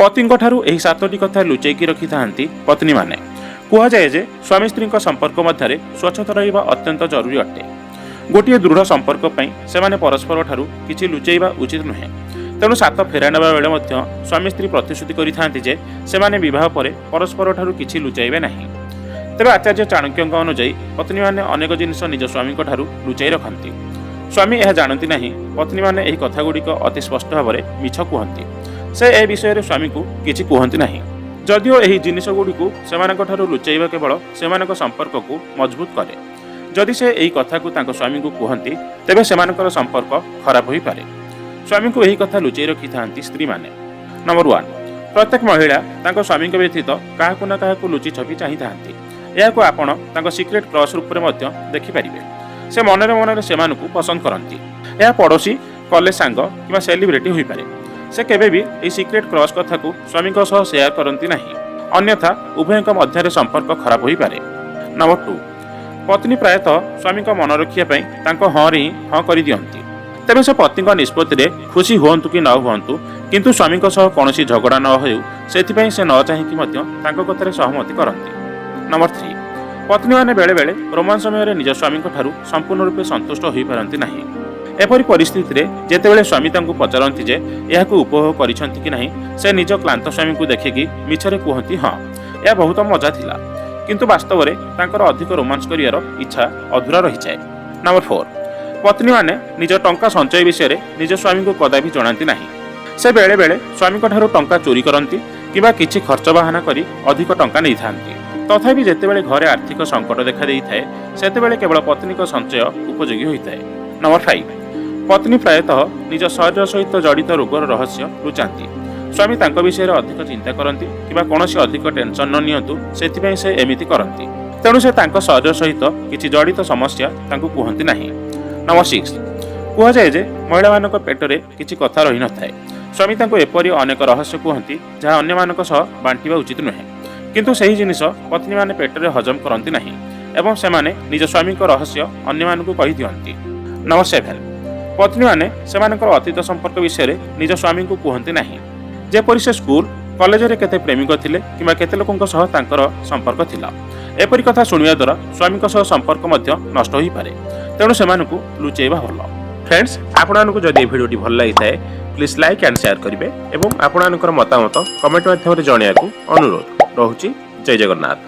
ପତିଙ୍କଠାରୁ ଏହି ସାତଟି କଥା ଲୁଚେଇକି ରଖିଥାନ୍ତି ପତ୍ନୀମାନେ। କୁହାଯାଏ ଯେ ସ୍ୱାମୀ ସ୍ତ୍ରୀଙ୍କ ସମ୍ପର୍କ ମଧ୍ୟରେ ସ୍ୱଚ୍ଛତା ରହିବା ଅତ୍ୟନ୍ତ ଜରୁରୀ ଅଟେ। ଗୋଟିଏ ଦୃଢ଼ ସମ୍ପର୍କ ପାଇଁ ସେମାନେ ପରସ୍ପରଠାରୁ କିଛି ଲୁଚେଇବା ଉଚିତ ନୁହେଁ। ତେଣୁ ସାତ ଫେରା ନେବା ବେଳେ ମଧ୍ୟ ସ୍ୱାମୀ ସ୍ତ୍ରୀ ପ୍ରତିଶ୍ରୁତି କରିଥାନ୍ତି ଯେ ସେମାନେ ବିବାହ ପରେ ପରସ୍ପରଠାରୁ କିଛି ଲୁଚାଇବେ ନାହିଁ। ତେବେ ଆଚାର୍ଯ୍ୟ ଚାଣକ୍ୟଙ୍କ ଅନୁଯାୟୀ ପତ୍ନୀମାନେ ଅନେକ ଜିନିଷ ନିଜ ସ୍ୱାମୀଙ୍କଠାରୁ ଲୁଚାଇ ରଖନ୍ତି। ସ୍ୱାମୀ ଏହା ଜାଣନ୍ତି ନାହିଁ। ପତ୍ନୀମାନେ ଏହି କଥାଗୁଡ଼ିକ ଅତି ସ୍ପଷ୍ଟ ଭାବରେ ମିଛ କୁହନ୍ତି। ସେ ଏ ବିଷୟରେ ସ୍ୱାମୀକୁ କିଛି କୁହନ୍ତି ନାହିଁ, ଯଦିଓ ଏହି ଜିନିଷଗୁଡ଼ିକୁ ସେମାନଙ୍କଠାରୁ ଲୁଚାଇବା କେବଳ ସେମାନଙ୍କ ସମ୍ପର୍କକୁ ମଜବୁତ କରେ। ଯଦି ସେ ଏହି କଥାକୁ ତାଙ୍କ ସ୍ୱାମୀଙ୍କୁ କୁହନ୍ତି, ତେବେ ସେମାନଙ୍କର ସମ୍ପର୍କ ଖରାପ ହୋଇପାରେ। ସ୍ୱାମୀଙ୍କୁ ଏହି କଥା ଲୁଚେଇ ରଖିଥାନ୍ତି ସ୍ତ୍ରୀମାନେ। ନମ୍ବର 1, ପ୍ରତ୍ୟେକ ମହିଳା ତାଙ୍କ ସ୍ୱାମୀଙ୍କ ବ୍ୟତୀତ କାହାକୁ ନା କାହାକୁ ଲୁଚି ଛପି ଚାହିଁଥାନ୍ତି। ଏହାକୁ ଆପଣ ତାଙ୍କ ସିକ୍ରେଟ୍ କ୍ରସ୍ ରୂପରେ ମଧ୍ୟ ଦେଖିପାରିବେ। ସେ ମନରେ ମନରେ ସେମାନଙ୍କୁ ପସନ୍ଦ କରନ୍ତି। ଏହା ପଡ଼ୋଶୀ, କଲେଜ ସାଙ୍ଗ କିମ୍ବା ସେଲିବ୍ରିଟି ହୋଇପାରେ। ସେ କେବେ ବି ଏହି ସିକ୍ରେଟ୍ କ୍ରସ୍ କଥାକୁ ସ୍ୱାମୀଙ୍କ ସହ ସେୟାର କରନ୍ତି ନାହିଁ, ଅନ୍ୟଥା ଉଭୟଙ୍କ ମଧ୍ୟରେ ସମ୍ପର୍କ ଖରାପ ହୋଇପାରେ। ନମ୍ବର 2, ପତ୍ନୀ ପ୍ରାୟତଃ ସ୍ୱାମୀଙ୍କ ମନ ରଖିବା ପାଇଁ ତାଙ୍କ ହଁରେ ହିଁ ହଁ କରିଦିଅନ୍ତି। ତେବେ ସେ ପତିଙ୍କ ନିଷ୍ପତ୍ତିରେ ଖୁସି ହୁଅନ୍ତୁ କି ନ ହୁଅନ୍ତୁ, କିନ୍ତୁ ସ୍ୱାମୀଙ୍କ ସହ କୌଣସି ଝଗଡ଼ା ନ ହେଉ, ସେଥିପାଇଁ ସେ ନ ଚାହିଁକି ମଧ୍ୟ ତାଙ୍କ କଥାରେ ସହମତି କରନ୍ତି। ନମ୍ବର 3, ପତ୍ନୀମାନେ ବେଳେବେଳେ ରୋମାନ୍ସ ସମୟରେ ନିଜ ସ୍ୱାମୀଙ୍କ ଠାରୁ ସମ୍ପୂର୍ଣ୍ଣ ରୂପେ ସନ୍ତୁଷ୍ଟ ହୋଇପାରନ୍ତି ନାହିଁ। ଏପରି ପରିସ୍ଥିତିରେ ଯେତେବେଳେ ସ୍ୱାମୀ ତାଙ୍କୁ ପଚାରନ୍ତି ଯେ ଏହାକୁ ଉପଭୋଗ କରିଛନ୍ତି କି ନାହିଁ, ସେ ନିଜ କ୍ଳାନ୍ତ ସ୍ୱାମୀଙ୍କୁ ଦେଖିକି ମିଛରେ କୁହନ୍ତି, "ହଁ, ଏହା ବହୁତ ମଜା ଥିଲା।" କିନ୍ତୁ ବାସ୍ତବରେ ତାଙ୍କର ଅଧିକ ରୋମାନ୍ସ କରିବାର ଇଚ୍ଛା ଅଧୁରା ରହିଯାଏ। ନମ୍ବର 4, ପତ୍ନୀମାନେ ନିଜ ଟଙ୍କା ସଞ୍ଚୟ ବିଷୟରେ ନିଜ ସ୍ୱାମୀଙ୍କୁ କଦାପି ଜଣାନ୍ତି ନାହିଁ। ସେ ବେଳେବେଳେ ସ୍ୱାମୀଙ୍କ ଠାରୁ ଟଙ୍କା ଚୋରି କରନ୍ତି କିମ୍ବା କିଛି ଖର୍ଚ୍ଚ ବାହାନା କରି ଅଧିକ ଟଙ୍କା ନେଇଥାନ୍ତି। ତଥାପି ଯେତେବେଳେ ଘରେ ଆର୍ଥିକ ସଙ୍କଟ ଦେଖା ଦେଇଥାଏ, ସେତେବେଳେ କେବଳ ପତ୍ନୀଙ୍କ ସଞ୍ଚୟ ଉପଯୋଗୀ ହୋଇଥାଏ। ନମ୍ବର 5, ପତ୍ନୀ ପ୍ରାୟତଃ ନିଜ ଶରୀର ସହିତ ଜଡ଼ିତ ରୋଗର ରହସ୍ୟ ଲୁଚାନ୍ତି। ସ୍ୱାମୀ ତାଙ୍କ ବିଷୟରେ ଅଧିକ ଚିନ୍ତା କରନ୍ତି କିମ୍ବା କୌଣସି ଅଧିକ ଟେନସନ୍ ନ ନିଅନ୍ତୁ, ସେଥିପାଇଁ ସେ ଏମିତି କରନ୍ତି। ତେଣୁ ସେ ତାଙ୍କ ଶରୀର ସହିତ କିଛି ଜଡ଼ିତ ସମସ୍ୟା ତାଙ୍କୁ କୁହନ୍ତି ନାହିଁ। ନମ୍ବର 6, କୁହାଯାଏ ଯେ ମହିଳାମାନଙ୍କ ପେଟରେ କିଛି କଥା ରହିନଥାଏ। ସ୍ୱାମୀ ତାଙ୍କୁ ଏପରି ଅନେକ ରହସ୍ୟ କୁହନ୍ତି, ଯାହା ଅନ୍ୟମାନଙ୍କ ସହ ବାଣ୍ଟିବା ଉଚିତ ନୁହେଁ। କିନ୍ତୁ ସେହି ଜିନିଷ ପତ୍ନୀମାନେ ପେଟରେ ହଜମ କରନ୍ତି ନାହିଁ ଏବଂ ସେମାନେ ନିଜ ସ୍ୱାମୀଙ୍କ ରହସ୍ୟ ଅନ୍ୟମାନଙ୍କୁ କହିଦିଅନ୍ତି। ନମ୍ବର 7, ପତ୍ନୀମାନେ ସେମାନଙ୍କର ଅତୀତ ସମ୍ପର୍କ ବିଷୟରେ ନିଜ ସ୍ୱାମୀଙ୍କୁ କୁହନ୍ତି ନାହିଁ, ଯେପରି ସେ ସ୍କୁଲ, କଲେଜରେ କେତେ ପ୍ରେମିକ ଥିଲେ କିମ୍ବା କେତେ ଲୋକଙ୍କ ସହ ତାଙ୍କର ସମ୍ପର୍କ ଥିଲା। ଏପରି କଥା ଶୁଣିବା ଦ୍ୱାରା ସ୍ୱାମୀଙ୍କ ସହ ସମ୍ପର୍କ ମଧ୍ୟ ନଷ୍ଟ ହୋଇପାରେ। ତେଣୁ ସେମାନଙ୍କୁ ଲୁଚେଇବା ଭଲ। ଫ୍ରେଣ୍ଡସ୍, ଆପଣମାନଙ୍କୁ ଯଦି ଏହି ଭିଡ଼ିଓଟି ଭଲ ଲାଗିଥାଏ, ପ୍ଲିଜ୍ ଲାଇକ୍ ଆଣ୍ଡ ସେୟାର କରିବେ ଏବଂ ଆପଣମାନଙ୍କର ମତାମତ କମେଣ୍ଟ ମାଧ୍ୟମରେ ଜଣାଇବାକୁ ଅନୁରୋଧ ରହୁଛି। ଜୟ ଜଗନ୍ନାଥ।